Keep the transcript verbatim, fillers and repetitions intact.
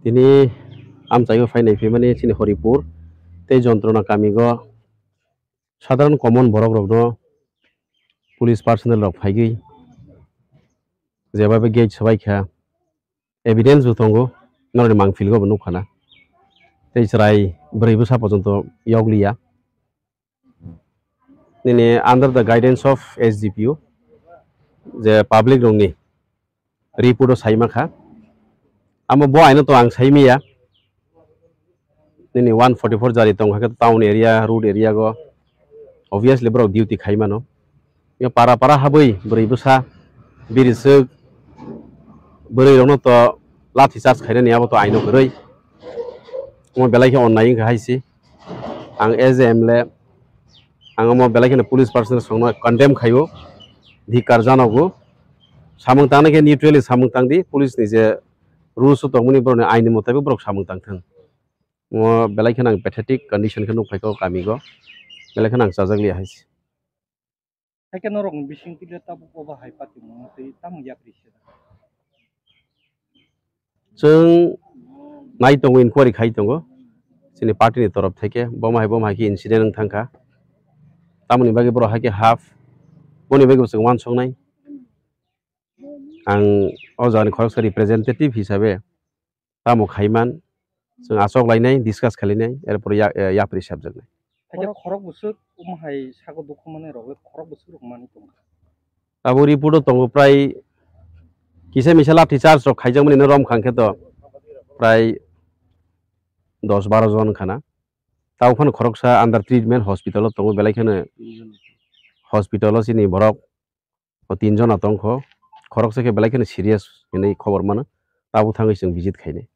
Tini amchaigo phainai phimani chini Horipur tei Jontrona kamigo sadharon common borok rokno police personnel rok phaigwi jeba be gate swbai kha, evidence bo tongo, norokni mangpili go bo nukha na. Tei chwrai bwrwi bwsa pojonto yokliya. Nini under the guidance of S D P O je public rokni report o saima kha. Amo bo aino to ang saimiya. Nini one forty-four jari tongkha khe town area, road area go obviously borok duty khaimano. Yo para para habwi bwrwi bwsa, biri swk, bwrwi rokno to lathi charge khainani abo to aino kwrwi. Omo belai khe onnai wngkha hai se. Ang as a M L A, ang omo belai kheno police personnel songno condemn khaio, dhikar janogo. Samung tangnai khe neutrally samung tangdi, police ni je rules o tongmani borokni ain ni motabik borok samung tangthung. Omo belai kheno ang pathetic condition khe nukphaikha o kamigo, belai kheno ang chajakliya hai se. Haikhe norokni bisingtwi le tabuk obo hai patimungno twi tamo yapri se? Chwng nai tongo, inquiry khai tongo chini party ni torof theke, bomo hai bomo hai khe incident wng thangkha, tamoni bagwi borok hai khe half, boni bagwi bo chwng uansuknai. Ang o jagani khoroksa representative hisabe tamo khaiman, chwng achok lainai, discuss khlainai, erpor ya-, ya-, yapri sabjaknai. Haikhe khorok bwswk omo hai sago dukhu manwi rok le khorok bwswk rok manwi tongkha. Abo report o tongo prai kisa misa lathi charge rok khaijakmani no romkha khe to prai dos baro jon wngkha na. Tabuk phano khoroksa under treatment hospital o tongo, belai kheno hospital o chini borok o tin jona tongkho, khoroksa khe belai kheno serious hinwi khobor mano, tabuk thangwi chwng visit khainai.